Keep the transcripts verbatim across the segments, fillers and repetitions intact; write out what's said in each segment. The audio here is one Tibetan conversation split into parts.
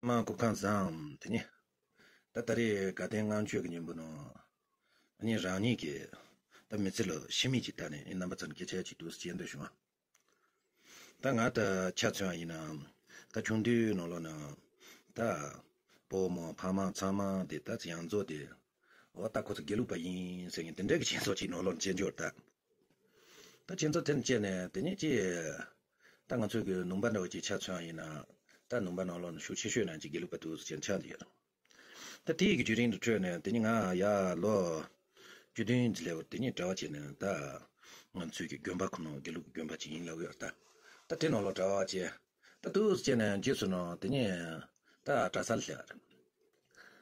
མ་སྐུ་ཁམས་བཟང་། དེ་ནི་ད་ད་རེས་དགའ་ལྡན་ལྔ་མཆོད་ཀྱི་ཉིན་མོ་ནང་ཨ་ནི་རང་ཉིད་ཀྱི་ད་མི་ཚེ་ལ་ཕྱི་མིག་ཅིག་བལྟས་ནས་ཨ་ནི་རྣམ་པ་ཚོར་སྐད་ཆ་ཅིག་འདུག་སེ་བཤད་འདོད་བྱུང་ང་། ད་ང་ད་ཆ་མཚོན་པ་ཡིན་ན་ད་ཆུང་དུས་ནང་ལོགས་ན་ད་བུ་མོ་ཕ་མ་ཚང་མ་དེ་ད་ཡང་རྫོགས་དེ་འོ་ད་ཁོ་ཚོ་དགེ་ལུགས་པ་ཡིན་ཟེར་མཁན་དེ་འདྲ་གི་སྤྱི་ཚོགས་ཅིག་ནང་ལོགས་ན་སྐྱེས་འགྱུར་ད། ད་ཁྱེད་ཚོ་དེར་བཅད་ནས་དེ་ནས་ཅི། ད་ང་ཚོའི་གི་ལུང་པ་འདྲ་བོ་ཅིག་ཆ་མཚོན་ཡིན་ན། ད་ལུང་པ་ནང་ལོགས་ནས་ཤུགས་ཆེ་ཤོས་ནང་ཅིག་དགེ་ལུགས་པ་འདུག་ཟེར་ཆགས་འདི་ཡོད། ད་དེའི་གི་བརྒྱུད་རིམ་དུ་འཕྲོས་ནས་དེ་ནི་ང་ཡར་ལོ་བཅུ་བདུན་ཙམ་སླེབས་པར་དེ་ནས་གྲྭ་པ་བྱས་ནས་ད་ང་ཚོའི་གི་དགོན་པ་ཁོ་ན་དགེ་ལུགས་ཀྱི་དགོན་པ་ཅིག་ཡིན་ལབ་ཡོད་ད། ད་དེ་ནང་ལོགས་གྲྭ་པ་བྱས། ད་འདུག་སེ་བྱས་ནས་རྗེས་སུ་ནང་དེ་ནས་ད་གྲྭ་སར་སླེབས་པ་རེད།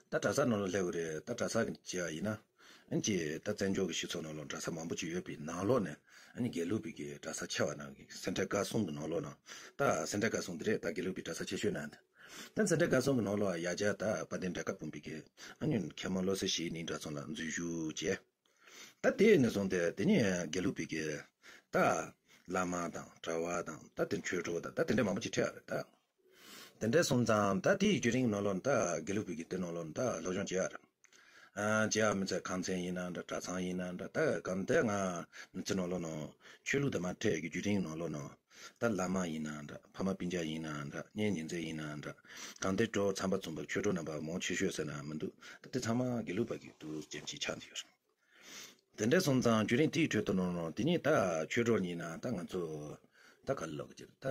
ད་གྲྭ་ས་ནང་ལ་སླེབས་པ་རེད། ད་གྲྭ་ས་གི་བྱས་པ་ཡིན་ན། ཨ་ནི་ཅིག་ད་བཙན་བྱོལ་གྱི་སྤྱི་ཚོགས་ནང་ལ་གྲྭ་ས་མང་པོ་ཅིག་ཡོད་པའི་ནང་ལོགས་ནས་ཨ་ནི་དགེ་ལུགས་པའི་གི་གྲྭ་ས་ཆེ་བ་ནང་གི་སེ་འབྲས་དགའ་གསུམ་གྱི་ནང་ལོགས་ནང་། ད་སེ་འབྲས་དགའ་གསུམ་འདི་རེད། ད་དགེ་ལུགས་པའི་གྲྭ་ས་ཆེ་ཤོས་ནང་འདི། ད་སེ་འབྲས་དགའ་གསུམ་གྱི་ནང་ལོགས་ཡ་གྱལ་ད་དཔལ་ལྡན་འབྲས་དཀར་སྤུངས་པའི་གི་ཨ་ནི་མཁན་པོ་བློ་གསལ་ཞིག་ནི་འདྲ་ཚོ་ལ་འཛུལ་ཞུགས་བྱས། ད་དེ་ནས་བཟུང་སྟེ་དེ་ནས་དགེ་ལུགས་པའི་གི་ད་བླ་མ་དང་གྲྭ་པ་དང་ད་དེ་ཆོས་གྲོགས་དང་ད་དེ་འདྲ་མང་པོ་ཅིག་འཕྲད་ཡ་རེད་ད། དེ་འདྲ་སོང་ཙང་ད་དེའི་བརྒྱུད་རིམ་ནང་ལོགས་ད་དགེ་ལུགས་པའི་གི་དེ་ནང་ལོགས་ད་སློབ་སྦྱོང་བྱེད་ཡ་རེད། ཨ་བྱེད་ཡ་མི་ཚད་ཁང་ཚན་ཡིན་ན་འདྲ། གྲྭ་ཚང་ཡིན་ན་འདྲ། ད་གང་ལྟར་ང་མི་ཚེ་ནང་ལོགས་ནང་ཆོས་ལུགས་དང་མ་འཕྲད་ཀྱི་བརྒྱུད་རིམ་ནང་ལོགས་ནང་ད་བླ་མ་ཡིན་ན་འདྲ། ཕ་མ་སྤུན་ཀྱག་ཡིན་ན་འདྲ། གཉེན་ཉེ་ཚན་ཡིན་ན་འདྲ། གང་ལྟར་གྲོགས་ཚང་པ་ཚུན་པ་ཆོས་གྲོགས་རྣམ་པ་མང་ཆེ་ཤོས་ཟེར་ན་མི་འདུག་ད་དེ་ཚང་མ་དགེ་ལུགས་པ་གི་འདུག་ཅན་ཅིག་ཆགས་འདུག་ཡོད། དེ་འདྲ་སོང་ཙང་བརྒྱུད་རིམ་དེའི་ཁྲོད་དུ་ནང་ནང་དེ་ནས་ད་ཆོས་གྲོགས་ཡིན་ན་ད་ང་ཚོ་ད་ག་ལ་ལོག་ཅིག་ད་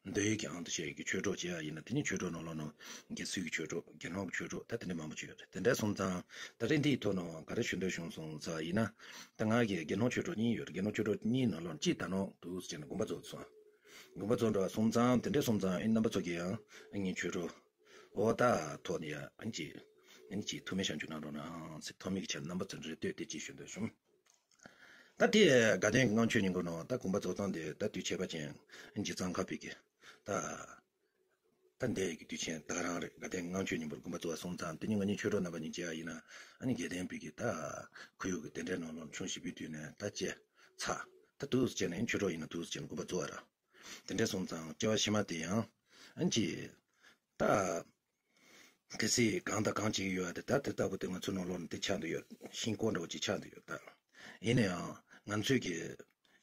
འདོད་ཡོན་གྱི་དབང་དུ་བྱས་ཀྱི་ཆོས་གྲོགས་བྱེད་ཡ་ཡིན་ན་དེ་ནས་ཆོས་གྲོགས་ནང་ལོགས་ནང་དགེ་ཚུལ་གྱི་ཆོས་གྲོགས། དགེ་སློང་གི་ཆོས་གྲོགས། ད་དེ་འདྲ་མང་པོ་ཅིག་ཡོད་རེད། དེ་འདྲ་སོང་ཙང་ད་རིང་འདིའི་ཐོག་ནང་ག་རེ་ཞུ་འདོད་བྱུང་སོང་ཟེར་བ་ཡིན་ན། ད་ང་གི་དགེ་སློང་ཆོས་གྲོགས་གཉིས་ཡོད་རེད། དགེ་སློང་ཆོས་གྲོགས་གཉིས་ནང་ལོགས་གཅིག་ད་ནང་འདུག་ཟེར་ནས་དགོངས་པ་རྫོགས་སོང་། དགོངས་པ་རྫོགས་འགྲོ་བ་སོང་ཙང་དེ་འདྲ་སོང་ཙང་ཨེ་རྣམ་པ་ཚོ་གིས་ཡང་ཨེ་ངའི་ཆོས་གྲོགས་འོ་ད་ཐོག་ནས་ཡ་ཨེ་ཅིག་ཨེ་ཅིག་ཐུགས་སྨོན་ཞབས་འཇུག་གནང་རོགས་གནང་ཟེར། ཐོག་མའི་ཆར་རྣམ་པ་ཚོ་རེ་ལྟོས་དེ་ཅིག་ཞུ་འདོད་བྱུང་། ད་དེ་དགའ་ལྡན་ལྔ་མཆོད་ཉིན་གུང་ནང་ད་དགོངས་པ་རྫོགས་སྟངས་དེ་ད་དུས་ཁྱད་པར་ཅན་ཨེ་ཅིག་གཙང་ཁ་པའི་གི་ད། ད་འདས་ཀྱི་དུས་ཆེན་ད་ག་རང་རེད། དགའ་ལྡན་ལྔ་མཆོད་ཉིན་མོར་དགོངས་པ་རྫོགས་པ་སོང་ཙང་དེ་ནི་ང་གཉིས་ཆོས་གྲོགས་རྣམ་པ་གཉིས་མཇལ་ཡ་ཡིན་ན་ཨ་ནི་དགའ་ལྡན་པའི་གི་ད་ཁོར་ཡུག་གི་དེ་འདྲའི་ནང་ལོགས་ཆུང་ཞིག་པའི་དུས་ནས་ད་བཅད་ཚར། ད་འདུག་སེ་བྱས་ནས་ཆོས་གྲོགས་ཡིན་ན་འདུག་སེ་བྱས་ནས་དགོངས་པ་རྫོགས་པ་ར། དེ་འདྲ་སོང་ཙང་སྐྱེ་བ་ཕྱི་མ་དེ་ཡང་ཨ་ནི་ཅི་ད་གལ་སྲིད་གང་དང་གང་བྱེད་ཀྱི་ཡོད་པ་དེ་ད་དེ་ལྟ་བུ་དེ་ང་ཚོའི་ནང་ལོགས་ནས་དེ་ཆགས་འདུག་ཡོད། ཤིང་ཀོ་འདྲ་བོ་ཅིག་ཆགས་འདུག་ཡོད་ད། ཡིན་ན་ཡང་ང་ཚོའི་གི་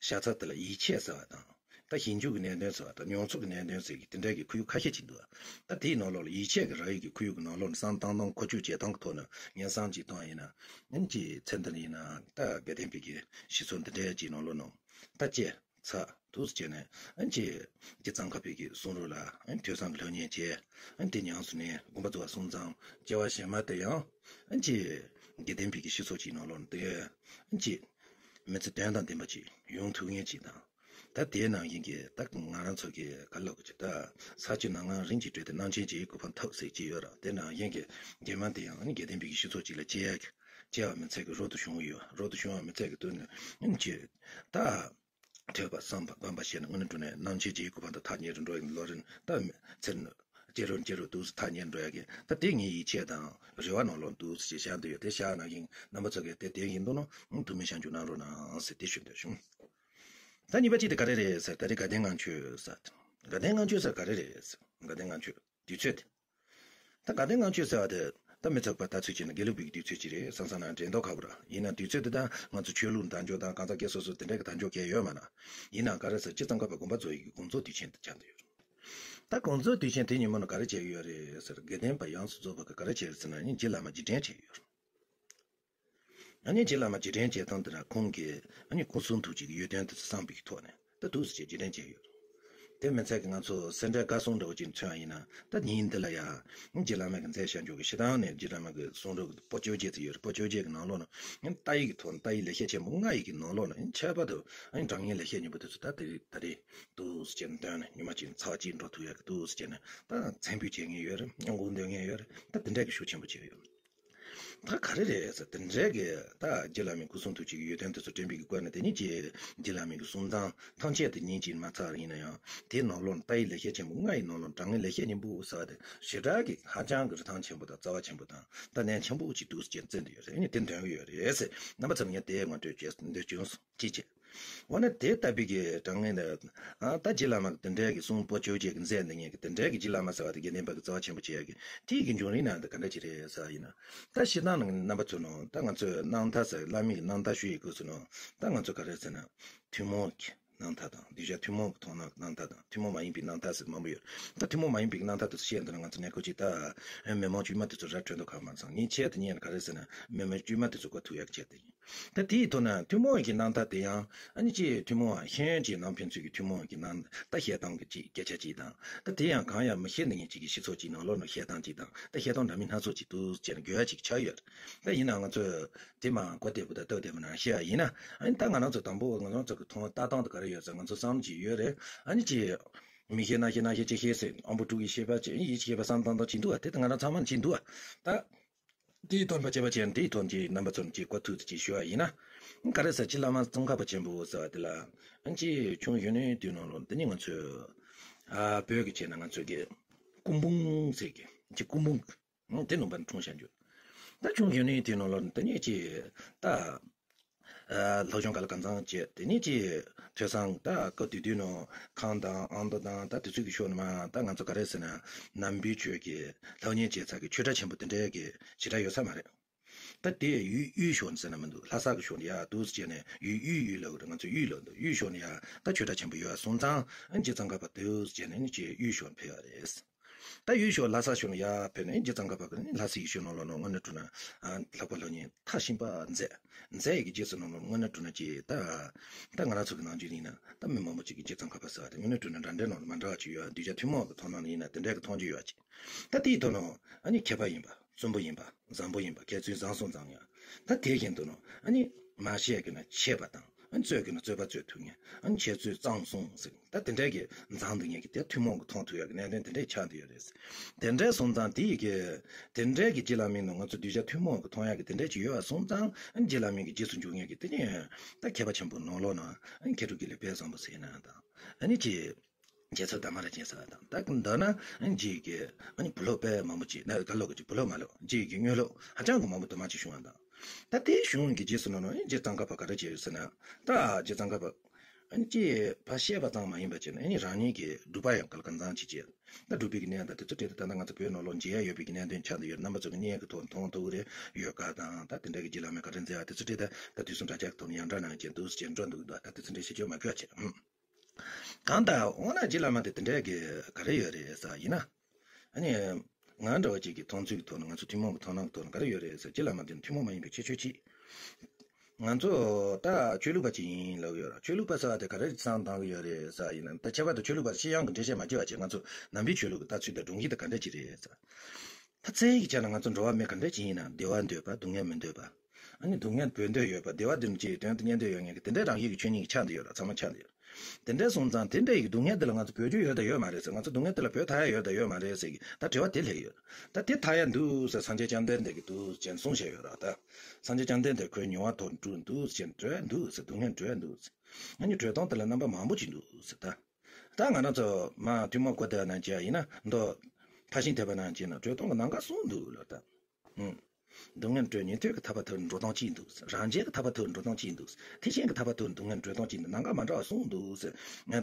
ཤ་ཚ་དེ་ལ་ཡིད་ཆེས་ཟེར་བ་དང་། ད་ཞིབ་འཇུག་གི་གནད་དོན་ཟེར་བ་དང་མྱོང་ཚོར་གྱི་གནད་དོན་ཟེར་གྱི་དེ་འདྲ་གི་ཁོར་ཡུག་ཁ་ཤས་ཅིག་འདུག་ད་དེའི་ནང་ལོགས་ལ་ཡིད་ཆེས་ཀྱི་ར་ཡིག་གི་ཁོར་ཡུག་གི་ནང་ལོགས་ནས་བསམ་བཏང་སྟངས་མཁོ་སྤྱོད་བྱེད་སྟངས་ཀྱི་ཐོག་ནས་སྙན་སེང་ཅིག་བཏང་ཡིན་ན། ཨ་ནི་ཅིག་ཚེ་འདི་ལ་ཡིན་ན་ད་དགའ་ལྡན་པའི་གི་ཤི་ཚོར་འདི་འདྲའི་ཅིག་ནང་ལོགས་ནང་ད་བཅད་ཚར་འདུག་སེ་བྱས་ནས་ཨ་ནི་ཅིག་ཅིག་གཙང་ཁ་པའི་གི་གསུང་རོགས་ལ་ཨ་ནི་ཐོས་བསམ་གྱི་སློབ་གཉེར་བྱས། ཨ་ནི་དེ་ཉམས་སུ་ལེན། དགོངས་པ་རྫོགས་པ་སོང་ཙང་སྐྱེ་བ་གཞན་མ་དེ་ཡང་ཨ་ནི་ཅིག་དགེ་ལྡན་པའི་གི་ཤི་ཚོར་ཅིག་ནང་ལོགས་ནས་དེ་ཨ་ནི་ཅིག་མི་ཚེ་དོན་དང་ལྡན་པ་ཅིག་ཡོང་ཐུབ་མཁན་ཅིག་དང་། ད་དེའི་ནང་བཞིན་གྱི་ད་ང་རང་ཚོ་གི་ག་ལབ་དགོས་ཀྱི་ད་ས་བཅུ་ནང་ང་རིམ་གྱིས་བགྲོད་དེ་སྣང་ཆེན་བརྗེ་ཡི་གོ་འཕང་ཐོབ་ཟེར་གྱི་ཡོད་ར། དེ་ནང་བཞིན་གྱི་རྗེས་མ་དེ་ཡང་ཨ་ནི་དགེ་ལྡན་པའི་གི་ཤི་ཚོར་ཅིག་ལ་སྐྱེ་ཡ་གི་སྐྱེ་བ་མི་ཚད་ཀྱི་རོ་ཏོ་བྱུང་ཡོད། རོ་ཏོ་བྱུང་བ་མི་ཚད་ཀྱི་དུས་ནས་ཨ་ནི་ཅིག་ད། ཐོས་པ་བསམ་པ་སྒོམ་པ་བྱས་ནས་དངོས་གནས་དྲང་གནས་སྣང་ཆེན་བརྗེ་ཡི་གོ་འཕང་དུ་ཐག་ཉེ་རུ་འགྲོ་ཡི་ལོ་རེ་ད་ཚེ་རིང་སྐྱེ་རུ་སྐྱེ་རུ་འདུག་སེ་ཐག་ཉེ་འགྲོ་ཡ་གི་ད་དེ་ངའི་ཡིད་ཆེས་དང་རེ་བ་ནང་ལོགས་འདུག་སེ་བཞག་འདུག་ཡོད། དེ་བཞག་ནང་བཞིན་རྣམ་པ་ཚོ་གིས་དེ་དེ་བཞིན་འདུག་ནོ་ཐུགས་སྨོན་ཞབས་འཇུག་གནང་རོགས་གནང་ཟེར་དེ་ཞུ་འདོད་བྱུང་། ད་གཉིས་པ་གཅིག་དེ་ག་རེ་རེད་ཟེར། ད་རེས་དགའ་ལྡན་ལྔ་མཆོད་ཟེར། དགའ་ལྡན་ལྔ་མཆོད་ཟེར་ག་རེ་རེད་ཟེར། དགའ་ལྡན་ལྔ་མཆོད་དུས་ཚོད་དེ། ད་དགའ་ལྡན་ལྔ་མཆོད་ཟེར་བ་དེ་ད་མི་ཚོགས་པ་ལྟ་ཚུལ་བྱས་ན་དགེ་ལུགས་པའི་དུས་ཚོད་ཅིག་རེད་བསམ་བསམ་ན་དྲན་མདོག་ཁ་པོ་ར། ཡིན་ན་དུས་ཚོད་དེ་ད་ང་ཚོ་ཆོས་ལུགས་དང་འཇོག་དང་གང་ཟག་སྐྱེ་སོ་སོ་དེ་འདྲ་གི་དང་འཇོག་གལ་ཡོད་མ་ན། ཡིན་ན་ག་རེ་ཟེར་སྤྱི་ཙམ་ཁ་པ་དགོངས་པ་རྫོགས་ཡི་གི་དགོངས་རྫོགས་དུས་ཆེན་དེ་ཆགས་འདུག་ཡོད། ད་དགོངས་རྫོགས་དུས་ཆེན་དེ་ཉིན་མོ་ན་ག་རེ་བྱེད་ཀྱི་ཡོད་རེད་ཟེར། དགེ་ལྡན་པ་ཡོངས་སུ་རྫོགས་པ་གི་ག་རེ་བྱེད་རེད་ཟེར་ན་ཨ་ནི་རྗེ་བླ་མ་རྗེས་དྲན་བྱེད་ཀྱི་ཡོད་རེད། ཨ་ནི་རྗེ་བླ་མ་རྗེས་དྲན་བྱེད་སྟངས་དེ་ལ་ཁོང་གིས་ཨ་ནི་སྐུ་གསུང་ཐུགས་ཀྱི་ཡོན་ཏན་དེ་ཚོ་བསམ་པའི་ཐོག་ནས་ད་འདུག་སེ་བྱས་རྗེས་དྲན་བྱས་ཡོད། དེ་མི་ཚད་ཀྱི་ང་ཚོ་སེ་འབྲས་དགའ་གསུམ་འདྲ་བོ་ཅིག་མཚོན་པ་ཡིན་ན་ད་ཉིན་འདི་ལ་ཡང་རྗེ་བླ་མ་གི་མཛད་བྱ་འཇོག་གི་ཤི་སྟངས་ནས་རྗེ་བླ་མ་གི་གསུང་རབ་པོད་བཅོ་བརྒྱད་ཙམ་ཡོད་རེད། པོད་བཅོ་བརྒྱད་ཀྱི་ནང་ལོགས་ནས་ད་ཡིག་གི་ཐོག་ནས་ད་ཡིག་ལེགས་བཤད་ཆེན་པོ་ལྔ་ཡི་གི་ནང་ལོགས་ནས་ཁྱད་པར་དུ་དྲང་ངེས་ལེགས་བཤད་སྙིང་པོ་དེ་ཚོ་ད་དེ་རིང་ད་རེས་འདུག་སེ་བྱས་ནས་འདོན་ནས་ཉི་མ་གཅིག་ཚར་གཅིག་འགྲོ་ཐུབ་ཡག་གི་འདུག་སེ་བྱས་ནས་ད་མཚན་འབུལ་བྱེད་མཁན་ཡོད་རེད། མགོ་འདོན་མཁན་ཡོད་རེད། ད་དེ་འདྲ་གི་ཤུགས་ཆེན་པོ་བྱས་ཡོད། ད་ག་རེ་རེད་ཟེར་དེ་འདྲའི་གི་ད་རྗེ་བླ་མའི་སྐུ་གསུང་ཐུགས་ཀྱི་ཡོན་ཏན་དེ་ཚོ་དྲན་པའི་གི་སྒོ་ནས་དེ་ཉིད་ཀྱི་རྗེ་བླ་མའི་གི་གསུང་ཐང་ཐམས་ཅད་དེ་ཉིད་ཀྱིས་མ་ཚར་ཡིན་ན་ཡང་དེའི་ནང་ལོགས་ནས་ད་ཡིག་ལེགས་བཤད་ཆེན་པོ་ལྔ་ཡི་ནང་ལོགས་དྲང་ངེས་ལེགས་བཤད་སྙིང་པོ་ཟེར་བ་དེ་ཞེ་དྲག་གི་ཧ་ཅང་གི་རིན་ཐང་ཆེན་པོ་དང་རྩ་བ་ཆེན་པོ་དང་ད་གནད་ཆེན་པོ་ཅིག་འདུག་སེ་བརྩིས་འདུག་ཡོད་རེད། ཨ་ནི་དེ་འདོན་གི་ཡོད་རེད་ཟེར་རྣམ་པ་ཚོར་ངས་དེ་ངོ་སྤྲོད་བྱེད་འདོད་བྱུང་སོང་། ཅི་བྱེད། འོ་ན་དེ་ལྟ་བུའི་གི་དྲང་ངེས་ནས་ཨ་ད་རྗེ་བླ་མ་གི་དེ་འདྲའི་གི་གསུང་པོ་བཅོ་བརྒྱད་ཀྱི་མཛད་འདི་ངེད་ཀྱི་དེ་འདྲའི་གི་རྗེ་བླ་མ་ཟེར་བ་དེ་དགེ་ལྡན་པ་གི་རྩ་བ་ཆེན་པོ་བྱེད་ཡ་གི་དེའི་གི་འབྱུང་རིམ་ནང་དུ་ག་འདྲ་ཅིག་རེད་ཟེར་བ་ཡིན་ན། ད་སྤྱིར་བཏང་ནང་རྣམ་པ་ཚོ་ནང་ད་ང་ཚོས་སྣང་མཐའ་ཟེར་བླ་མའི་གི་སྣང་མཐའ་ཞུ་ཡི་སྐབས་སུ་ནང་ད་ང་ཚོ་ག་རེ་ཟེར་ན་ཐུན་མོང་གི་སྣང་མཐའ་དང་གདུལ་བྱ་ཐུན་མོང་གི་མཐོང་སྣང་གི་སྣང་མཐའ་དང་ཐུན་མོང་མ་ཡིན་པའི་སྣང་མཐའ་ཟེར་མང་པོ་ཡོད། ད་ཐུན་མོང་མ་ཡིན་པའི་སྣང་མཐའ་དེ་ཚོ་བཤད་འདོད་ན་ང་ཚོ་གནས་སྐབས་ཅིག་ད་མི་མང་དཀྱུས་མ་དེ་ཚོ་ར་འཕྲོད་མདོག་ཁ་མ་ཚང་ངས་བྱས་དེ་ཉན་ག་རེ་ཟེར་ན་མི་མང་དཀྱུས་མ་དེ་ཚོ་གོ་ཐུབ་ཡག་བྱས་དེ་ཡིན། ད་དེའི་ཐོག་ན་ཐུན་མོང་གི་སྣང་མཐའ་དེ་ཡང་ཨ་ནི་ཅིག་ཐུན་མོང་ཤེས་ཡོན་གྱི་ནང་ཕན་ཚུན་གྱི་ཐུན་མོང་གི་སྣང་ད་བཤད་སྟངས་ཀྱི་ཅིག་སྐད་ཆ་ཅིག་དང་ད་དེ་ཡང་གང་ཡང་མི་ཤེས་ནི་ངེད་ཅིག་གི་སྤྱི་ཚོགས་ཅིག་ནང་ལོགས་ནས་བཤད་སྟངས་ཅིག་དང་ད་བཤད་སྟངས་འདྲ་མིན་སྣ་ཚོགས་ཅིག་འདུག་ཅེས་ན་དགོས་ཡ་ཅིག་ཆགས་ཡོད། ད་ཡིན་ན་ང་ཚོས་དེ་མ་གོ་བདེ་པོ་དང་སྟབས་བདེ་པོ་ནང་བཤད་ཡ་ཡིན་ན་ཨ་ནི་ད་ང་རང་ཚོ་དང་པོ་ང་རང་ཚོ་གི་མཐོང་ལྟ་སྟངས་དེ་ག་རེ་ཡོད་ཟེར་ང་ཚོ་བསམ་བློ་ཅིག་ཡོད་རེད། ཨ་ནི་ཅིག་མི་ཤེས་ན་ཤེས་ན་ཤེས་ཅི་ཤེས་ཟེར་ཨམ་བུ་དྲུག་གི་ཤེས་པ་ཅི་ཡིད་ཆེས་པ་བསམ་སྟངས་དང་ཅི་འདུག་ཨ་དེ་ད་ང་རང་ཚང་མ་ཅི་འདུག་ཨ། ད་དེའི་དོན་པ་བྱེད་པ་ཅན་དེའི་དོན་གྱི་རྣམ་པ་ཚོར་ཅི་གོ་ཐུབ་ཅི་ཞུ་བ་ཡིན་ན། ག་རེ་ཟེར་ཅི་བླ་མ་ཙོང་ཁ་པ་ཆེན་པོ་ཟེར་བ་དེ་ལ་ཨ་ཅི་ཆུང་གཞོན་ནུའི་དུས་ནང་ལོ་དེ་ནི་ང་ཚོས་ཨ་བོད་ཀྱི་བྱས་ན་ང་ཚོས་ཀྱི་སྐུ་འབུམ་ཟེར་གི་ཅི་སྐུ་འབུམ་དེ་ནང་པ་འཁྲུངས་བཞག་རྒྱུ། ད་ཆུང་གཞོན་ནུའི་དུས་ནང་ལོ་དེ་ནི་ཅི་ད། ཨ་སློབ་སྦྱོང་ག་ལ་གང་འཚམ་བྱས་དེ་ནས་ཅི་ཐོས་བསམ་ད་སྐབས་དེ་དུས་ནང་ཁང་དང་ཨང་རྟགས་དང་ད་དེ་ཚོ་གི་ཕྱོགས་ནས་མ་ད་ང་ཚོ་ག་རེ་ཟེར་ན་ནམ་པའི་ཆོས་ཀྱི་སློབ་གཉེར་བྱེད་ས་གི་ཆོས་གྲྭ་ཆེན་པོ་དེ་འདྲའི་གི་ཞེ་དྲག་ཡོད་ས་མ་རེད། ད་དེ་ཡུལ་དབུས་ཕྱོགས་ནས་ཟེར་ན་མི་འདུག་ལྷ་ས་གི་ཕྱོགས་ནས་ཡར་འདུག་སེ་བྱས་ནས་ཡུལ་དབུས་ཡུལ་ལབ་དགོས་རེད། ང་ཚོ་དབུས་ལབ་འདུག་དབུས་ཕྱོགས་ནས་ཡར་ད་ཆོས་གྲྭ་ཆེན་པོ་ཡོད་སོང་ཙང་རྗེ་ཙོང་ཁ་པ་འདུག་སེ་བྱས་ནས་ནི་ཅི་དབུས་ཕྱོགས་ནས་ཕེབས་པ་རེད། ད་ཡུལ་ཕྱོགས་ལྷ་ས་ཕྱོགས་ནས་ཡར་ཕེབས་ནས་རྗེ་ཙོང་ཁ་པ་གི་ནི་ལྷ་སའི་ཡུལ་ཕྱོགས་ནང་ལོགས་ནང་དངོས་གནས་དྲང་གནས་ལྷག་པར་སློབ་གཉེར་མཐར་ཕྱིན་པ་མཛད། མཛད་ཡི་གི་རྗེས་སུ་ནང་ལོགས་དངོས་གནས་དྲང་གནས་ཀྱི་ད་ད་ང་རང་ཚོ་གི་ནང་རྒྱུད་ཡིན་ན་ད་མི་མང་པོ་ཅིག་གིས་རྗེ་ཙོང་ཁ་པ་ཟེར་བ་དེ་དངོས་གནས་དྲང་གནས་འདྲ་འདྲའི་ནང་ལ་མ་འདྲ་བ་ཅིག་ཡོད། གདུལ་བྱ་ཐུན་མོང་གི་མཐོང་སྣང་ཡིན་ན་དེ་འདྲའི་གི་མཐོང་རྒྱུ་ཡོད་ཅིག་ད་དེའི་ཐོག་ནང་ཨ་ནི་མཁས་པ་ཡིན་པ་བཙུན་པོ་ཡིན་པ་བཟང་པོ་ཡིན་པ་མཁས་བཙུན་བཟང་གསུམ་ཚང་ཡང་ད་དེ་བཞིན་དུ་ནང་ཨ་ནི་མ་བཤད་གི་ན་ཆད་པ་དང་། ཨ་ནི་རྩོད་ཀྱི་ན་རྩོད་པ་རྩོད་ཐུབ་མཁན། ཨ་ནི་འཆད་རྩོད་གཙང་གསུམ་ཟེར། ད་དེ་འདྲའི་གི་མཛངས་འདུག་མཁན་གྱི་དེ་ཐུན་མོང་གི་མཐོང་ཐུབ་ཡག་གི་གནད་དོན་དེ་འདྲའི་ཆགས་བསྡད་ཡོད་རེད། དེ་འདྲའི་སོང་ཙང་དེ་ཡི་གི་དེ་འདྲའི་གི་རྗེ་བླ་མའི་ནང་ང་ཚོ་གདུལ་བྱ་ཐུན་མོང་གི་མཐོང་ཡག་གི་དེ་འདྲའི་ཅིག་ཡོད་པ་སོང་ཙང་ཨ་ནི་རྗེ་བླ་མའི་གི་རྗེས་སུ་འཇུག་མཁན་གྱི་དེ་ནི་ད་མཁས་པ་ཆེན་པོ་ནང་ལོགས་ན་ཨ་ནི་མཁས་གྲུབ་ཀྱི་ལས་དཔལ་བཟང་པོ་ཟེར་ན་དང་ཨ་ནི་ཅི། རྗེ་བཙུན་དར་མ་ར་ཅན་ཟེར་བ་དང་ད་འདི་ན་རྗེ་ཡི་གི་ཨ་ནི་བུ་སློབ་དཔེ་མང་པོ་ཅིག་ན་ག་ལོག་གི་ཅིག་བུ་སློབ་མ་ལོག་རྗེ་ཡི་གི་དངོས་སློབ་ཧ་ཅང་གི་མང་པོ་དུ་མ་ཅིག་བྱུང་བ་དང་། ད་དེའི་གཞུང་གི་རྗེས་སུ་ནོ་ནོ་རྗེ་ཙོང་ཁ་པ་ག་རེ་བྱས་ཡོད་ཟེར་ན། ད་རྗེ་ཙོང་ཁ་པ་ཨ་ནི་ཅི་ཕར་བཤད་པ་ཙམ་མ་ཡིན་པ་བྱས་ན་ཨ་ནི་རང་ཉིད་ཀྱི་སྒྲུབ་པ་ཡང་ག་ལ་གང་འཚམ་ཅིག་བྱས། ད་སྒྲུབ་པའི་གི་གནས་དང་དེ་ཚོ་བྲིས་ཏེ་ད་ལྟ་ང་ཚོ་བོད་ནང་ལོགས་མཇལ་ཡ་ཡོད་པའི་གི་གནད་དོན་ཆགས་བསྡད་ཡོད། རྣམ་པ་ཚོ་གི་བརྙན་གི་ཐོག་མཐོང་ཐུབ་ཀྱི་རེད། ཡོད་ག་དང་ད་དེ་འདྲ་གི་རྗེ་བླ་མས་ག་རེ་མཛད་ཡ་དེ་ཚོ་བྲིས་ཏེ་ད་དུས་གསུམ་དྲ་རྒྱ་གི་ཐོག་ནས་ཡང་འདྲ་གནང་བྱས་འདུག་ཟེར་འགྲོ་འདུག་ད་ད་དེ་ཚོ་འདྲ་བཤད་རྒྱུ་མ་དགོས་བྱས། གང་ལྟར་འོ་ན་རྗེ་བླ་མ་དེ་དེ་འདྲའི་གི་ག་རེ་ཡོད་རེད་ཟེར་ཡིན་ན། ཨ་ནི། ང་འདྲ་བ་ཅིག་གི་མཐོང་ཚུལ་གྱི་ཐོག་ནས་ང་ཚོ་ཐུན་མོང་གི་མཐོང་སྣང་གི་ཐོག་ནས་ག་རེ་ཡོད་རེད་ཟེར་རྗེ་བླ་མ་དེ་ནི་ཐུན་མོང་མ་ཡིན་པའི་ཁྱད་ཆོས་གཅིག་ང་ཚོ་ད་ཆོས་ལུགས་པ་ཅིག་ཡིན་ལབ་ཡོད་ར། ཆོས་ལུགས་པ་ཟེར་བ་དེ་ག་རེ་བསམ་བཏང་གི་ཡོད་རེད་ཟེར་ཡིན་ན་ད་ཁྱད་པར་དུ་ཆོས་ལུགས་པ་སྤྱི་ཡོངས་ཀྱི་འགྲེལ་བཤད་མ་བྱེད་པ་བྱས་ང་ཚོ་ནང་པའི་ཆོས་ལུགས་ཀྱི་ལྟ་ཚུལ་དང་སྒྲུང་གཞི་དེ་ག་འདྲ་ཅིག་རེད་ཟེར། ད་བཙན་གྱིས་བྱས་ན་ང་ཚོ་འགྲོ་བ་མི་ག་འདྲ་ཅིག་ཡིན་ན་བདེ་བ་འདོད་པ་སྡུག་བསྔལ་མི་འདོད་པ། ཨ་ནི་སྡུག་བསྔལ་བོས་འདོད་ཡོད་པ་བདེ་བ་འདོད་ཅེས་དོན་དུ་གཉེར་འདོད་ཡོད་མཁན་གྱི་དེ་འདྲའི་རང་བཞིན་གྱི་ཆོས་ཉིད་ཀྱི་ཆ་འདི་ཡོད་ར། ཚང་མ་ཆ་འདི་ཡོད། དེ་འདྲ་སོང་ཙང་དེ་འདྲ་ཡི་སྡུག་བསྔལ་འདི་ལ་ང་ཚོ་བོད་རྒྱུ་ཡོད་དང་ཡོད་མ་རེད་ཟེར། ང་ཚོ་སྡུག་བསྔལ་འདི་ལ་བོད་ཐར་ཡ་ཡོད་དང་ཡོད་མ་རེད་ཟེར་གྱི་ད་དྲི་བ་དེ་སླེབས་ཡོད། ད་དེ་ཐར་ཡ་འདུག་ཟེར་སངས་རྒྱས་བཅོམ་ལྡན་འདས་ཀྱིས་འདུག་ཅེས་གསུངས་བཞག་ཡོད་ར། ད་སངས་རྒྱས་བཅོམ་ལྡན་འདས་ཁོའི་མྱུར་བ་ཐོབ་འགྲོ་འདུག་ཅེས་བྲོས་འདུག་ཟེར། སྡུག་བསྔལ་བྲོས་འདུག་ཟེར། ཨ་ནི་བྲོས་སྟངས་དེ་ལ་རྣམ་པ་མང་པོ་ཅིག་འདུག་ཟེར་ད། ད་ང་རང་ཚོ་མ་ཐུན་མོང་བཀོད་དེ་ནང་བྱས་ཡིན་ན་མདོ་ཕར་ཕྱིན་ཐེག་པ་ནང་བྱས་ན་བྲོས་སྟངས་ཀྱི་ལམ་ཁ་གསུམ་འདུག་ལ་ད། ཨུམ། སྡུག་བསྔལ་བྲོས་ཉན་ཐོས་ཀྱི་ཐར་པ་ཐོབ་འགྲོ་སྟངས་གཅིག་འདུག་རང་རྒྱལ་གྱི་ཐར་པ་ཐོབ་འགྲོ་སྟངས་གཅིག་འདུག་ཐེག་ཆེན་གྱི་ཐར་པ་ཐོབ་སྡུག་བསྔལ་བྲོས་སྟངས་གཅིག་འདུག་ལམ་ཁ་མ་འདྲ་བ་གསུམ་འདུག་ཟེར།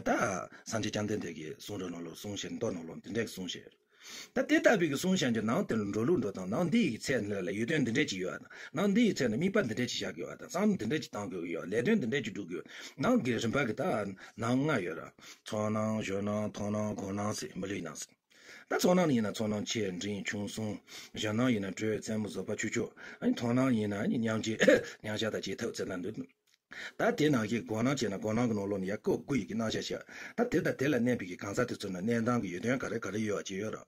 ད་སངས་རྒྱས་བཅོམ་ལྡན་འདས་ཀྱི་གསུང་རབ་ནང་ལོགས་གསུངས་བཞིན་མདོ་ནང་ལོགས་འདི་འདྲའི་གསུངས་བཞིན། ད་དེ་ལྟ་བུའི་གི་གསུང་བཤད་རྒྱུ་ནང་དེར་འགྲོ་ལུགས་འགྲོ་སྟངས་ནང་འདི་ཡི་ཚད་འདི་ལ་ཡོན་ཏན་འདི་འདྲས་ཅིག་ཡོད་ཨ། ནང་འདི་ཡི་ཚད་ནི་དམིགས་པ་འདི་འདྲས་ཅིག་བཞག་དགོས་པ་དང་བསམ་འདི་འདྲས་ཅིག་བཏང་དགོས་ཀྱི་ཡོད། ལས་དོན་འདི་འདྲས་ཅིག་སྒྲུབ་དགོས། ནང་གི་རིམ་པ་གི་ད་ནང་ལྔ་ཡོད་ར། ཚོར་སྣང་ཞོར་སྣང་མཐོང་སྣང་གོ་སྣང་ཟེར་མི་ལུས་སྣང་ཟེར། ད་ཚོར་སྣང་ཡིན་ན་ཚོར་སྣང་ཆེ་འབྲིང་ཆུང་གསུམ། ཞོར་སྣང་ཡིན་ན་དྲོད་རྩེ་མོ་བཟོད་པ་ཆུ་སྐྱོར། ཨ་ནི་མཐོང་སྣང་ཡིན་ན་ཨ་ནི་མཉམ་རྗེས་མཉམ་བཞག་དང་བྱེད་ཐབས་ཚད་ལ་འདུ། ད་དེ་ནང་བཞིན་གོ་སྣང་བྱས་ན་གོ་སྣང་གི་ནང་ལོགས་ནས་ཡ་སྐབས་དགུ་ཡི་གི་རྣམ་གཞག་བཤད། ད་དེ་དང་དེ་ལ་གནས་པའི་གི་གང་ཟག་དེ་ཚོ་ནི་གནས་སྟངས་ཀྱི་ཡོན་ཏན་ག་རེ་ག་རེ་ཡོད་པ་ཅིག་ཡོད་ར།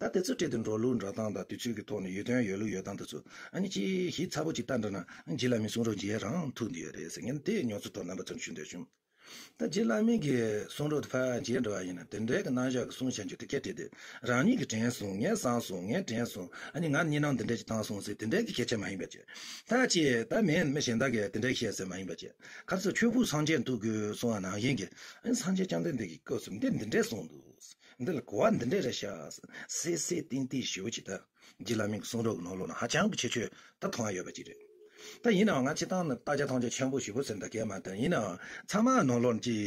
ད་དེ་ཚོ་སྤྲད་དེ་འགྲོ་ལུགས་འགྲོ་སྟངས་དང་དུས་ཚོད་ཀྱི་ཐོག་ནས་ཡོན་ཏན་ཡོད་ལུགས་ཡོད་སྟངས་དེ་ཚོ་ཨ་ནི་ཅིག་ཞིབ་ཚགས་པོ་ཅིག་ལྟ་འགྲོ་ན་རྗེ་བླ་མའི་གསུང་རབ་མཇལ་རང་ཐུབ་འདི་ཡོད་རེད་ཟེར་ངས་དེ་མྱོང་ཚོར་ཐོག་རྣམ་པ་ཚོར་ཞུ་འདོད་བྱུང་། ད་རྗེ་བླ་མའི་གི་གསུང་རབ་དེ་ཕར་མཇལ་འགྲོ་བ་ཡིན་ན་དེ་འདྲའི་གི་རྣམ་གཞག་གི་གསུང་བཤད་རྒྱུ་དེ་སྐད་བྲིས་ཏེ་རང་ཉིད་ཀྱིས་དྲན་སོང་ངས་བསམ་སོང་ངས་དྲན་སོང་ཨ་ནི་ང་གཉིས་སྣང་འདི་འདྲ་ཅིག་བཏང་སོང་ཟེར་དེ་འདྲའི་གི་སྐད་ཆ་མ་ཡིན་པ་བྱས། ད་ཅི་ད་མིན་མི་གཞན་དག་གིས་དེ་འདྲའི་བཤད་ཟེར་མ་ཡིན་པ་བྱས། ག་ཚོད་ཆོས་ཕུག་སངས་རྒྱས་འདུག་དགོས་གསུང་བ་ནང་བཞིན་གྱི་ཨ་ནི་སངས་རྒྱས་བཅོམ་ལྡན་འདས་ཀྱི་སྐབས་སུ་འདི་འདི་འདྲའི་གསུངས་འདུག་འདི་ལ་གོ་བ་འདི་འདྲའི་རེད་ཤག་སེ་སེ་ཏིང་ཏིང་ཞེ་པོ་ཅིག་ད། རྗེ་བླ་མའི་གསུང་རབ་ཀྱི་ནང་ལོགས་ན་ཧ་ཅང་གི་ཁྱད་ཆོས་ད་མཐོང་ཡ་ཡོད་པ་ཅིག་རེད། ད་ཡིན་ནའང་ང་སྤྱིར་བཏང་ནི་ལྟ་རྒྱ་མཐོང་རྒྱ་ཆེན་པོ་ཞེ་པོ་ཟེར་ན་ད་གལ་མ་ད་ཡིན་ནའང་ཚང་མ་ནང་ལོགས་ཀྱི་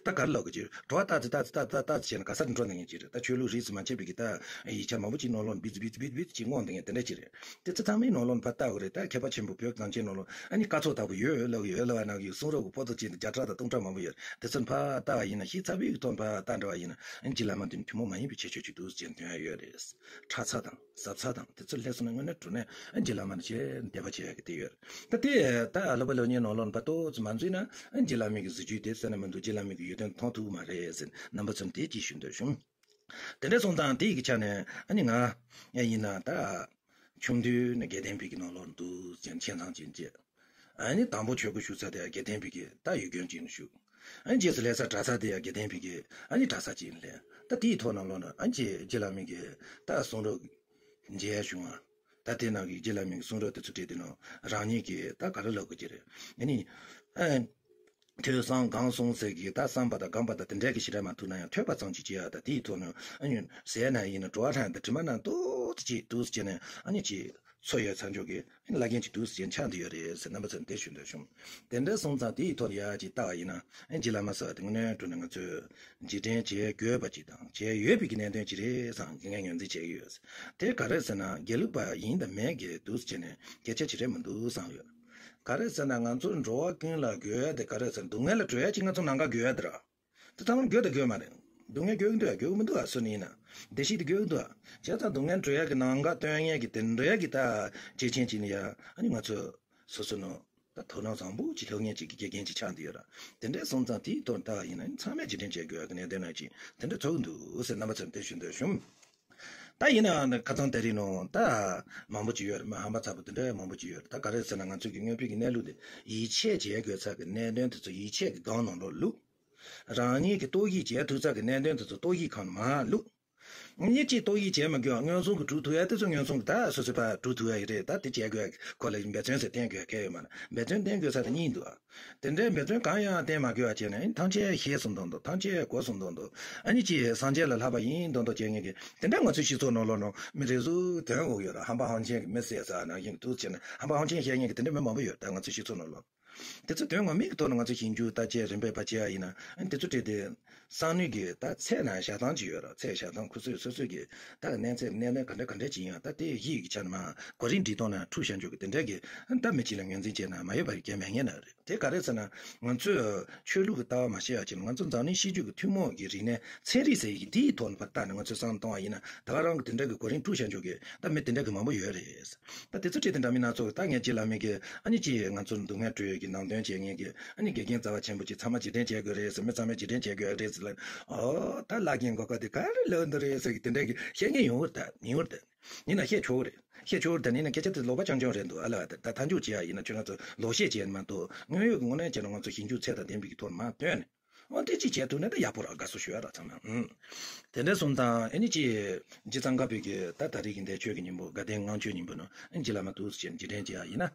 ད་ག་རེ་ལབ་དགོས་ཀྱི་འགྲོ་བ་ལྟ་ཙི་ལྟ་ཙི་ལྟ་ཙི་ལྟ་ཙི་བྱས་ན་ག་ས་འགྲོ་ན་ངེས་ཀྱི་རེད། ད་ཆོས་ལུགས་རིས་སུ་མ་ཆད་པའི་གི་ད་ཡིག་ཆ་མང་པོ་ཅིག་ནང་ལོགས་བིས་བིས་བིས་བིས་ཅིག་མངོན་འདུག་ངེས་དེ་འདྲ་ཅིག་རེད། དེ་ཚོ་ཚང་མའི་ནང་ལོགས་ཕར་ལྟ་དགོས་རེད། ད་མཁས་པ་ཆེན་པོ་བོད་གངས་ཅན་ནང་ལོགས་ཨ་ནི་སྐར་ཚོགས་ལྟ་བུ་ཡོད་ལབ་ཡོད་ལབ་པ་ནང་གི་གསུང་རབ་ཀྱི་པོ་ཏོ་ཅིག་བརྒྱ་ཕྲག་དང་སྟོང་ཕྲག་མང་པོ་ཡོད། དེ་ཚོ་ཕར་ལྟ་བ་ཡིན་ན་ཤེས་ཚ་བའི་གི་དོན་ཕར་ལྟ་འདྲ་བ་ཡིན་ན་ཨ་ནི་རྗེ་བླ་མ་འདི་ནི་ཐུན་མོང་མ་ཡིན་པའི་ཁྱད་ཆོས་ཅིག་འདུག་ཅེས་འདོན་ཡ་ཡོད་རེད། ཁྲག་ཚ་དང་། གཟབ་ཚ་དང་དེ་ཚོ་སླེབས་སོང་ན་དངོས་གནས་དྲང་གནས་ཨ་རྗེ་བླ་མ་ནི་ཆེས་འདོད་པ་བྱེད་ཡ་གི་དེ་ཡོད་རེད། ད་དེ་ད་སློབ་པ་སློབ་གཉེར་ནང་ལོགས་ནས་ཕར་ཏོག་ཙམ་མ་འཛུལ་ན་ཨ་རྗེ་བླ་མའི་གི་གཟི་བརྗིད་དེ་སེམས་ན་མི་འདུག་རྗེ་བླ་མའི་གི་ཡོན་ཏན་མཐོང་ཐུབ་ཀྱི་མ་རེད་ཟེར་རྣམ་པ་ཚོར་དེ་ཅིག་ཞུ་འདོད་བྱུང་། དེ་འདྲ་སོང་ཙང་དེ་ཡི་གི་ཆ་ནས་ཨ་ནི་ང་ཡིན་ན་ད་ཆུང་དུས་ནས་དགེ་ལྡན་པའི་གི་ནང་ལོགས་འདུག་ཅེས་མཁྱེན་རང་ཅན་བྱས། ཨ་ནི་དང་པོ་ཆོས་སྒོ་ཞུགས་ས་དེ་དགེ་ལྡན་པའི་གི་ད་ཡུལ་དགོན་ཅིག་ནས་ཞུགས། ཨ་ནི་རྗེས་སུ་སླེབས་ས་གྲྭ་ས་དེ་ཡང་དགེ་ལྡན་པའི་གི་ཨ་ནི་གྲྭ་ས་ཅིག་ནས་སླེབས། ད་དེའི་ཐོག་ནང་ལོགས་ན་ཨ་ནི་རྗེ་རྗེ་བླ་མའི་གི་ད་གསུང་རབ་མཇལ་བྱུང་བ། ད་དེ་ནང་གི་རྗེ་བླ་མའི་གསུང་རབ་དེ་ཚོ་བྲིས་དེ་ནང་རང་ཉིད་ཀྱི་ད་ག་རེ་ལབ་དགོས་ཀྱི་རེད། ཨ་ནི་ཨ་ཐོས་བསམ་སྒོམ་གསུམ་ཟེར་གི་ད་བསམ་པ་དང་སྒོམ་པ་དང་དེ་འདྲ་གི་ཞེ་དྲག་མ་ཐུབ་ན་ཡང་ཐོས་པ་ཙམ་ཅིག་བྱེད་ཡ་ད་དེའི་ཐོག་ནས་ཨ་ནི་ཟས་ན་ཡིན་ན་བྲོ་བ་ལྷན་དང་དྲི་མ་ན་ཏོག་ཙམ་ཅིག་འདུག་ཟེར་ནས་ཨ་ནི་ཅིག་འཚོ་ཡོད་ཚར་འཇོག་གི་བླ་རྒན་གྱི་དུས་སུ་ཅན་ཆགས་འདི་ཡོད་རེད་ཟེར་རྣམ་པ་ཚོར་འདི་ཞུ་འདོད་བྱུང་། དེ་འདྲ་སོང་ཙང་དེའི་ཐོག་ཡ་ཅིག་ལྟ་བ་ཡིན་ན་ཨེ་རྗེ་བླ་མ་ཟེར་བ་དེ་དངོས་གནས་དྲང་གནས་ང་ཚོས་རྗེས་དྲན་བྱེད་དགོས་པ་ཅིག་དང་བྱེད་ཡོད་པའི་གི་གནད་དོན་ཅིག་རེད་བསམ་གི་ངས་ངོས་འཛིན་བྱེད་ཀྱི་ཡོད། དེ་ག་རེ་ཟེར་ན་དགེ་ལུགས་པ་ཡིན་དང་མེད་ཀྱི་དུས་སུ་ཅན་ནས་སྐད་ཆ་ཅིག་རེད་མི་འདུག་བསམ་ཡོད། ག་རེ་ཟེར་ན་ང་ཚོར་འགྲོ་བ་ཀུན་ལ་དགོས་ཡ་དེ་ག་རེ་ཟེར་ན་སྡུག་བསྔལ་ལ་གྲོལ་ཡ་ཅིག་ང་ཚོ་ནང་ག་དགོས་ཡ་དེ་ར། དེ་ཚང་མ་དགོས་དང་དགོས་མ་རེད། སྡུག་བསྔལ་དགོས་ཀྱི་འདུག་ཡ་དགོས་ཀྱི་མི་འདུག་ཡ་སུ་ནི་ཡིན་ན། བདེ་སྐྱིད་དེ་དགོས་ཀྱི་འདུག་ཡ། བྱས་ཙང་སྡུག་བསྔལ་གྲོལ་ཡ་གི་ནང་ག་སྟོན་ཡ་གི་དེ་འདྲ་ཡ་གི་ད་བྱེད་ཆེན་ཅིག་ནི་ཡ་ཨ་ནི་ང་ཚོ་སོ་སོ་ནང་ད་དོ་སྣང་བཟང་པོ་ཅིག་ལྷོད་མཁན་ཅིག་གི་དགེ་རྒན་ཅིག་ཆགས་འདི་ཡོད་ར། དེ་འདྲ་སོང་ཙང་དེའི་དོན་དག་ཡིན་ན་ཚང་མས་རྗེས་དྲན་བྱེད་དགོས་ཡ་གི་གནད་དོན་ནང་ཅིག་དེ་འདྲ་ཚོགས་འདུག་ཟེར་རྣམ་པ་ཚོར་འདི་ཞུ་འདོད་བྱུང་། ད་ཡིན་ནའང་ཁ་སང་ད་རེས་ནང་ད་མང་པོ་ཅིག་ཡོད་རེད། མ་ཧམ་པ་ཚ་པོ་དེ་འདྲ་མང་པོ་ཅིག་ཡོད་རེད། ད་ག་རེ་ཟེར་ན་ང་ཚོ་གི་དངོས་པོའི་གི་གནས་ལུགས་དེ་ཡིད་ཆེས་བྱེད་དགོས་ས་གི་གནད་དོན་དེ་ཚོ་ཡིད་ཆེས་གི་སྒང་ནང་ལོགས་བླུགས། རང་ཉིད་ཀྱི་ཏོག་དབྱིབས་བྱེད་ཐུབ་ས་གི་གནད་དོན་དེ་ཚོ་ཏོག་དབྱིབས་ཁང་ནང་མར་བླུགས། ཉིད་ཀྱིས་ཏོག་དབྱིབས་བྱེད་མ་དགོས་པ་སྔོན་སོང་གི་གྲུབ་ཐུབ་ཡ་དེ་ཚོ་སྔོན་སོང་གི་ད་སོ་སོས་ཕར་གྲུབ་ཐུབ་ཡ་ཡི་རེད། ད་དེ་བྱེད་དགོས་ཡ་གི་ཁོ་ལ་འབད་བརྩོན་ཟེར་བསྟན་དགོས་ཡ་གལ་ཡོད་མ་རེད། འབད་བརྩོན་བསྟན་དགོས་ས་དེ་གཉིས་འདུག་ཨ། དེ་འདྲའི་འབད་བརྩོན་གང་ཡང་བསྟན་མ་དགོས་པ་བྱས་ནས་ཐམས་ཅད་ཤེས་སོང་མདོག་མདོག་ཐམས་ཅད་གོ་སོང་མདོག་མདོག་ཨ་ནི་ཅི་སངས་རྒྱས་ལ་ལྷག་པ་ཡིན་མདོག་མདོག་བྱེད་མཁན་གྱི་དེ་འདྲ་ང་ཚོའི་སྤྱི་ཚོགས་ནང་ལོགས་ནང་མི་རེ་ཟུང་དོན་འོག་ཡོད་ར། ཧམ་པ་ཧམ་ཆེན་གྱི་མི་ཟེར་ས་ནང་བཞིན་དུ་བྱས་ནས་ཧམ་པ་ཧམ་ཆེན་བཤད་མཁན་གྱི་དེ་འདྲ་མི་མང་པོ་ཡོད་ད་ང་ཚོའི་སྤྱི་ཚོགས་ནང་ལོགས། དེ་ཚོ་དོན་ངོ་མའི་གི་ཐོག་ནས་ང་ཚོ་ཞིབ་འཇུག་བརྟག་དཔྱད་རིམ་པས་ཕར་བྱས་པ་ཡིན་ན་ཨ་ནི་དེ་ཚོ་བྲིས་ཏེ་བསམ་བློའི་གི་ད་ཚད་ན་བཞག་སྟངས་ཅིག་ཡོད་ར། ཚད་བཞག་སྟངས་ཁོ་ཚོས་སོ་སོའི་གི་ད་གནས་ཚད་གནས་ལུགས་ག་འདྲ་ག་འདྲ་ཅིག་ཡིན་ཡང་ད་དེ་གཞི་ཡི་གི་ཆ་ནས་མ་གོ་རིམ་སྒྲིག་སྟངས་ན་འཁྲུག་བཞག་འཇོག་གི་དེ་འདྲ་གི་ད་མི་གཅིག་ལ་ངོས་འཛིན་བྱས་ན་མ་ཡོད་པ་རེད་གལ་མེད་ངེས་ན་རེད། དེ་ག་རེ་ཟེར་ན་ང་ཚོས་ཆོས་ལུགས་ཀྱི་ལྟ་བ་མ་ཤེས་པ་ཅིག་ལ་ང་ཚོ་འཛམ་གླིང་སྤྱི་རྒྱུད་ཀྱི་ཐུན་མོང་གི་རིག་གནས་ཚན་རིག་ཟེར་ཡི་དེའི་ཐོག་ནས་ཕར་བལྟས་ནས་ང་ཚོས་བསམ་བློ་གཏོང་བ་ཡིན་ན་ད་ག་རང་གི་དེ་འདྲ་གི་གོ་རིམ་འཁྲུག་བཞག་འཇོག་གི་ད་མི་དེ་འདྲ་གི་མང་པོ་ཡོད་རེད། ད་དེ་ཚོ་བྲིས་ཏེ་འདྲ་མིན་སྣ་ཚོགས་ད་ངས་རྗེ་བླ་མའི་གི་ཨ་ནི་ཅིག་ང་ཚོར་སྡུག་བསྔལ་སྤྲོད་ཡོད་ཀྱི་ནང་དོན་བྱེད་མཁན་གྱི་ཨ་ནི་དགེ་རྒན་རྩ་བ་ཆེན་པོ་ཅིག་ཚང་མ་རྗེས་དྲན་བྱེད་དགོས་རེད་ཟེར་མི་ཚང་མས་རྗེས་དྲན་བྱེད་དགོས་རེད་ཟེར་ལ་ཨོ་ད་བླ་རྒན་གོ་སྐབས་དེ་ག་རེ་ལབ་འདུག་རེད་ཟེར་གི་དེ་འདྲ་གི་བཤད་མཁན་ཡོང་བར་ད་ཡིན་བར་ད། ཡིན་ན་བཤད་ཆོག་གི་རེད། བཤད་ཆོག་གི་རེད་ད་ཡིན་ན་སྐད་ཆ་དེ་ལོག་པ་རྐྱང་རྐྱང་རེད་འདུག་ཨ་ལ་ད་ད་མཐའ་འཇུག་བྱེད་ཡ་ཡིན་ན་ཁྱོད་ང་ཚོ་ལོག་བཤད་བྱེད་ཡ་མ་གཏོགས་དངོས་ཡོད་ཀྱི་དངོས་གནས་བྱས་ན་ང་ཚོ་ཞིབ་འཇུག་ཚད་དང་ལྡན་པའི་གི་ཐོག་ནས་མར་བཏོན་ནས་ཨོ་དེ་ཅིག་བྱས་ཐུབ་ན་ད་ཡག་པོ་ར་དགའ་བསུ་ཞུ་ཡ་ར་ཚང་མ་ཨུམ། དེ་འདྲ་སོང་ཙང་ཨ་ནི་ཅི་རྗེ་ཙོང་ཁ་པའི་གི་ད་ད་རེས་ཀྱི་འདས་མཆོད་ཀྱི་ཉིན་མོ་དགའ་ལྡན་ལྔ་མཆོད་ཉིན་མོ་ནང་ཨ་ནི་རྗེ་བླ་མ་འདུག་ཟེར་རྗེས་དྲན་བྱེད་ཡ་ཡིན་ན།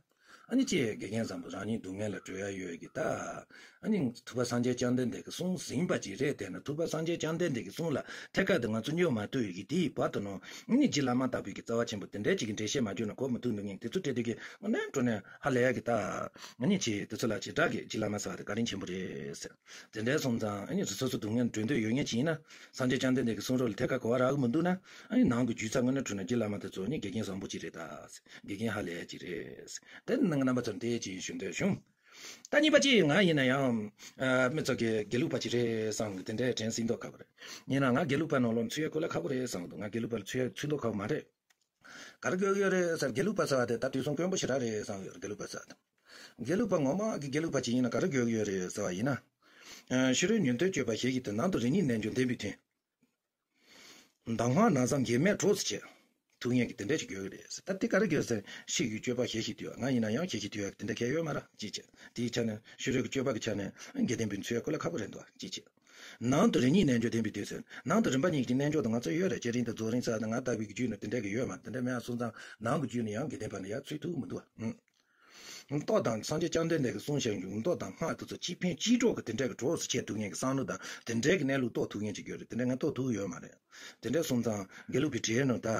ཨ་ནི་ཅི་དགེ་རྒན་བཟང་པོ་རང་ཉིད་སྡུག་བསྔལ་ལ་གྲོལ་ཡ་ཡོད་ཀྱི་ད། ཨ་ནི་ཐུབ་པ་སངས་རྒྱས་བཅོམ་ལྡན་འདས་ཀྱི་གསུང་ཟིན་པ་ཅིག་རེད་དེ་ན་ཐུབ་པ་སངས་རྒྱས་བཅོམ་ལྡན་འདས་ཀྱི་གསུང་ལ་ཐད་ཀར་དུ་ང་ཚོ་སྙོབ་མ་ཐུབ་ཡོད་ཀྱི་དེའི་བར་དུ་ནང་ཨ་ནི་རྗེ་བླ་མ་ལྟ་བུའི་གི་རྩ་བ་ཆེན་པོ་དེ་འདྲའི་ཅིག་གི་འགྲེལ་བཤད་མ་བརྒྱབ་ན་གོ་མི་ཐུབ་འདུག་ངས་དེ་ཚོ་བྲིས་དུས་ཀྱི་དངོས་གནས་དྲང་གནས་ཧ་ལས་ཡ་གི་ད། ཨ་ནི་ཅི་དེ་ཚོ་ལ་ཅི་དྲག་གི་རྗེ་བླ་མ་ཟེར་བ་དེ་བཀའ་དྲིན་ཆེན་པོ་རེད་ཟེར། དེ་འདྲའི་སོང་ཙང་ཨ་ནི་སོ་སོ་སྡུག་བསྔལ་གྲོལ་འདོད་ཡོད་མཁན་ཅིག་ཡིན་ན་སངས་རྒྱས་བཅོམ་ལྡན་འདས་ཀྱི་གསུང་རབ་ལ་ཐད་ཀར་གོ་བ་རག་གི་མི་འདུག་ན་ཨ་ནི་ནང་གི་རྒྱུད་རྩ་དངོས་གནས་དྲང་གནས་རྗེ་བླ་མ་དེ་ཚོ་ནི་དགེ་རྒན་བཟང་པོ་ཅིག་རེད་ད། དགེ་རྒན་ཧ་ལས་ཡ་ཅིག་རེད། དེ་ནི་ང་རྣམ་པ་ཚོར་དེ་ཅིག་ཞུ་འདོད་བྱུང་། ད་གཉིས་པ་ཅིག་ང་ཡིན་ན་ཡང་ཨ་མི་ཚོ་གི་དགེ་ལུགས་པ་ཅིག་རེད་བསམ་གི་དེ་འདྲའི་དྲན་སྲིད་མདོག་ཁ་པོ་རེད། ཡིན་ན་ང་དགེ་ལུགས་པ་ནང་ལོགས་ཚུད་ཡ་ཁོ་ལ་ཁག་པོ་རེད་བསམ་གི་འདུག་ང་དགེ་ལུགས་པ་ལ་ཚུད་ཡ་ཚུད་མདོག་ཁ་པོ་མ་རེད། ག་རེ་དགོས་ཀྱི་ཡོད་རེད་ཟེར་དགེ་ལུགས་པ་ཟེར་བ་དེ་ད་དུས་གསུམ་དཀོན་པོ་ཞེ་དྲག་རེད་བསམ་གི་ཡོད་རེད་དགེ་ལུགས་པ་ཟེར་བ་དེ། དགེ་ལུགས་པ་ངོ་མ་གི་དགེ་ལུགས་པ་ཅིག་ཡིན་ན་ག་རེ་དགོས་ཀྱི་ཡོད་རེད་ཟེར་བ་ཡིན་ན། ཨ་ཕྱི་རོལ་ཉན་ཐོས་སྤྱོད་པ་ཞེས་བྱའི་དོན་ནང་དུ་རིག་གནས་རྣལ་འབྱོར་ལྡན་པའི་དོན། གདམས་ངག་ནམ་བསམ་འགལ་མེད་གྲོགས་སུ་བྱེད། ཐུགས་ངེས་ཀྱི་དེ་འདྲ་ཞིག་དགོས་ཀྱི་རེད། ད་དེ་ག་རེ་དགོས་ཟེར་ཕྱི་ཡི་སྤྱོད་པ་ཞེས་ཤིག་དུས་ང་ཡིན་ན་ཡང་ཞེས་ཤིག་དུས་དེ་འདྲ་གལ་ཡོད་མ་རེད་ཅེས་བྱས། དེའི་ཆ་ནས་ཕྱི་རོལ་གྱི་སྤྱོད་པ་གི་ཆ་ནས་དགེ་ལྡན་པའི་ཚུལ་ཁོ་ལ་ཁག་པོ་རེད་འདུག་ཅེས་བྱས། ནང་དུ་རིག་གནས་རྣལ་འབྱོར་ལྡན་པའི་དུས་ཟེར་ནང་དུ་རིམ་པ་གཉིས་ཀྱི་རྣལ་འབྱོར་དུ་ང་ཚོ་ཡོད་རེད། བསྐྱེད་རིམ་དང་རྫོགས་རིམ་ཟེར་ནས་ང་ལྟ་བུའི་རྒྱུད་ནས་དེ་འདྲ་གི་ཡོད་མ་དེ་འདྲ་མེད་ཡ་སོང་ཙང་ནང་གི་རྒྱུད་ནས་ཡང་དགེ་ལྡན་པ་ནས་ཡར་ཚུད་ཐུབ་མི་འདུག་ཨ། མདོ་དང་སངས་རྒྱས་བཅོམ་ལྡན་འདས་ཀྱིས་གསུངས་བཞག་རྒྱུ་མདོ་དང་སྔགས་དེ་ཚོ་གཅིག་ཕན་གཅིག་གྲོགས་ཀྱི་དེ་འདྲ་གི་གྲོགས་སུ་བྱས་ཐུབ་མཁན་གྱི་བསམ་བློ་དང་དེ་འདྲའི་གི་གནས་ལུགས་རྟོགས་ཐུབ་མཁན་ཅིག་ཡོད་རེད། དེ་འདྲ་ང་རྟོགས་ཐུབ་ཡོད་མ་རེད། དེ་འདྲ་སོང་ཙང་དགེ་ལུགས་པའི་གྲས་ནང་ད་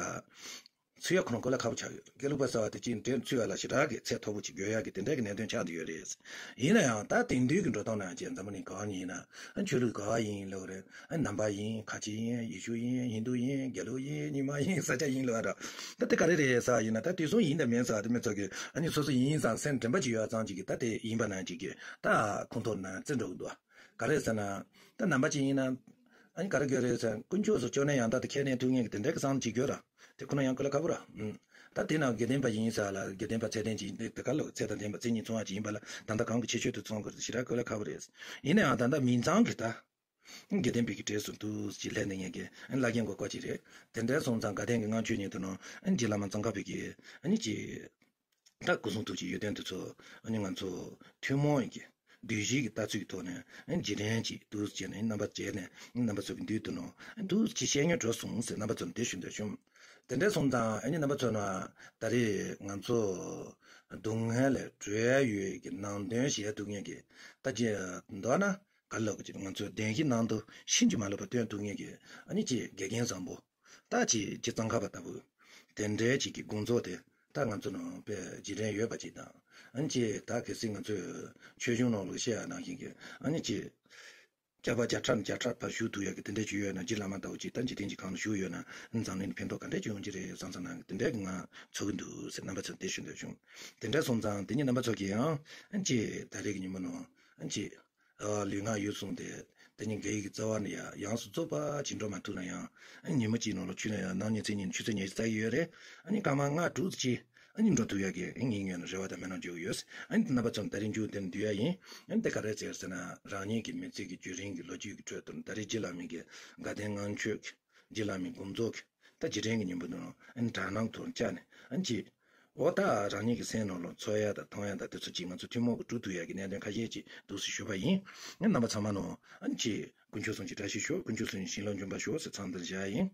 ཚུད་ཡ་ཁོ་རང་གོ་ལ་ཁག་པོ་ཆགས་ཡོད། སྐད་ལུག་པ་ཟེར་བ་དེ་ཅིག་འདྲེན་ཚུད་ཡ་ལ་ཞེ་དྲག་གི་ཚད་མཐོ་པོ་ཅིག་དགོས་ཡ་གི་དེ་འདྲ་གི་གནད་དོན་ཆགས་བསྡད་ཡོད་རེད། ཡིན་ན་ཡང་ད་དེང་དུས་ཀྱི་འགྲོ་སྟངས་ནང་བཞིན་འཛམ་བུ་གླིང་ག་བ་ཡིན་ན་ཆོས་ལུགས་ག་བ་ཡིན་ལབ་རེད། ནང་པ་ཡིན། ཁ་ཆེ་ཡིན། ཡེ་ཤུ་ཡིན། ཧིན་རྡུ་ཡིན། རྒྱ་ལུགས་ཡིན། རྙིང་མ་ཡིན། ས་སྐྱ་ཡིན་ལབ་ར། ད་དེ་ག་རེ་རེད་ཟེར་བ་ཡིན་ན་ད་དེ་ཚོ་ཡིན་དང་མིན་ཟེར་བ་དེ་མི་ཚོ་གི་ཨ་ནི་སོ་སོ་ཡིན་ཡིན་ཙང་སེམས་དྲན་པ་ཅིག་ཡོད་ཙང་ཅིག་གི་ད་དེ་ཡིན་པ་ནང་ཅིག་གི་ད་ཁོང་ཚོ་ནང་བརྩི་འགྲོ་གི་འདུག་ག་རེ་ཟེར་ན། ད་ནང་པ་ཅིག་ཡིན་ན། ཨ་ནི་ག་རེ་དགོས་རེད་ཟེར། དཀོན་མཆོག་སོགས་སྐྱོབ་ནས་ཡང་དག་ཏུ་ཁས་ལེན་ཐུབ་མཁན་གྱི་དེ་འདྲའི་གི་བསམ་བློ་ཅིག་དགོས་ར། དེ་ཁོ་ན་ཡང་གོ་ལ་ཁ་པོ་ར། ཨུམ། ད་དེ་ན་དགེ་ལྡན་པ་ཡིན་ས་ལ་དགེ་ལྡན་པ་ཚད་ལྡན་ཅིག་དེ་ག་ལ་ཚད་དང་ལྡན་པ་མཚན་ཉིད་མཚུངས་པ་ཅིག་ཡིན་པ་ལ་ད་ལྟ་གང་གི་ཁྱད་ཆོས་དུ་མཚོན་དགོས་རེད། ཞེ་དྲག་གོ་ལ་ཁ་པོ་རེད། ཡིན་ན་ཡང་ད་ལྟ་མིང་ཚང་གི་ད། དགེ་ལྡན་པའི་གི་གྲས་སུ་འདུག་ཅིག་ལྷན་དེ་ངེད་ཀྱི་བླ་རྒན་གོ་བཀོད་ཅིག་རེད། དེ་འདྲའི་སོང་ཙང་དགའ་ལྡན་གྱི་ལྔ་མཆོད་ཉིད་དུ་ནོ་རྗེ་བླ་མ་ཙོང་ཁ་པའི་གི་ཨ་ནི་ཅིག་ད་སྐུ་གསུང་ཐུགས་ཀྱི་ཡོན་ཏན་དེ་ཚོ་ཨ་ནི་ང་ཚོ་ཐུན་མོང་ཡིན་གྱི་བསྡུས་གཞིའི་གི་ལྟ་ཚུལ་གྱི་ཐོག་ནས་ཨ་ནི་རྗེས་དྲན་གྱི་འདུག་ཅེས་ནས་རྣམ་པ་བྱས་ནས་རྣམ་པ་ཚོ་གི་མདུན་དུ་ནོ་འདུག་ཅེས་བཤད་མྱོང་འགྲོ་སོང་ཟེར་རྣམ་པ་ཚོ་ལ་དེ་ཞུ་འདོད་བྱུང་། དེ་འདྲ་སོང་ཙང་ཨ་ནི་རྣམ་པ་ཚོ་ན་ད་རེས་ང་ཚོ་སྡུག་བསྔལ་ལས་གྲོལ་ཡ་ཡོད་ཀྱི་ནང་དོན་བཤད་ཐུབ་མཁན་གྱི་ད་ཅེས་འདོད་ན་ག་ལོག་གི་ང་ཚོ་བདེན་བཞི་ནང་དུ་ཕྱིན་ཅི་མ་ལོག་པ་སྟོན་ཐུབ་མཁན་གྱི་ཨ་ནི་ཅེས་དགེ་རྒན་བཟང་པོ། ད་ཅིག་ཅིག་གཙང་ཁ་པ་ལྟ་བུ། དེ་འདྲའི་ཅིག་གི་དགོངས་རྫོགས་དེ་ད་ང་ཚོ་ནང་པའི་རྗེས་དྲན་ཡོད་པ་ཅིག་དང་། ཨ་ནི་ཅིག་ད་གལ་སྲིད་ང་ཚོས་ཆོས་གཞུང་ནང་ལ་བཤད་ཡ་ནང་བཞིན་གྱི་ཨ་ནི་ཅིག་སྐྱག་པ་བརྒྱ་ཕྲག་ནས་བརྒྱ་ཕྲག་བར་བཞུགས་ཐུབ་ཡ་གི་དེ་འདྲའི་ཅིག་ཡོད་ན་རྗེ་བླ་མ་ལྟ་བུ་ཅིག་ད་འཇིག་རྟེན་གྱི་ཁམས་ལ་བཞུགས་ཡོད་ན་འཛམ་གླིང་ལ་ཕན་ཐོགས་ག་འདྲས་ཅིག་ཡོང་གི་རེད་བསམ་བསམ་ནང་གི་དེ་འདྲའི་གི་ང་ཚོར་གི་འདུག་ཟེར་རྣམ་པ་ཚོར་དེ་ཞུ་འདོད་བྱུང་། དེ་འདྲ་སོང་ཙང་དེ་ཉིད་རྣམ་པ་ཚོ་གིས་ཡང་ཨ་ནི་ཅིག་ད་རེས་ཀྱི་ཉིན་མོ་ནང་ཨ་ནི་ཅིག་ཨ། ལུས་ངག་ཡིད་གསུམ་དེ། དེ་ཉིད་དགེ་བའི་རྩ་བ་ནས་ཡ་ཡོངས་སུ་རྫོགས་པ་ཅིག་འགྲོ་མ་ཐུབ་ན་ཡང་། ཨ་ཉིན་མོ་གཅིག་ནང་ལ་ཆུ་ནས་ཡང་ནང་ཉིན་མཚན་ཉིན་ཆུ་ཚོད་ཉི་ཤུ་རྩ་གི་ཡོད་རེད། ཨ་ནི་སྐར་མ་ལྔ་དྲུག་ཅིག་ཨ་ནི་འགྲོ་ཐུབ་ཡ་གི་ཨ་ཉིན་ཡོད་ན་རེ་བ་དང་སྨོན་ལམ་བརྗོད་ཀྱི་ཡོད། ཨ་ནི་རྣམ་པ་ཚོ་ད་རིང་མཇུག་དེར་འདུས་ཡ་ཡིན། ཨ་ནི་དེ་ག་རེ་ཟེར་ཟེར་ན་རང་ཉིད་ཀྱི་མི་ཚེ་གི་བརྒྱུད་རིམ་གྱི་ལོ་རྒྱུས་ཀྱི་ཁྲོད་དུ་ད་རེས་རྗེ་བླ་མའི་གི་དགའ་ལྡན་ལྔ་མཆོད་ཀྱི་རྗེ་བླ་མའི་དགོངས་རྫོགས་ཀྱི་ད་རྗེས་དྲན་གྱི་ཉིན་མོ་འདི་ནང་ཨ་ནི་དག་སྣང་དུ་བཅར་ནས་ཨ་ནི་ཅིག་འོ་ད་རང་ཉིད་ཀྱི་སེམས་ནང་ལ་ཚོར་ཡ་དང་མཐོང་ཡ་དང་དེ་ཚོ་ཅིག་ང་ཚོ་ཐུན་མོང་གི་སྒྲུབ་ཐུབ་ཡ་གི་གནད་དོན་ཁ་ཤས་ཅིག་འདུག་སེ་ཞུས་པ་ཡིན། ངས་རྣམ་པ་ཚང་མ་ནང་ཨ་ནི་ཅིག་དཀོན་མཆོག་གསུམ་གྱི་བཀྲ་ཤིས་ཤོག་དཀོན་མཆོག་གསུམ་གྱི་བྱིན་རླབས་འབྱུང་བར་ཤོག་ཟེར་མཚམས་འདིར་བཞག་ཡིན།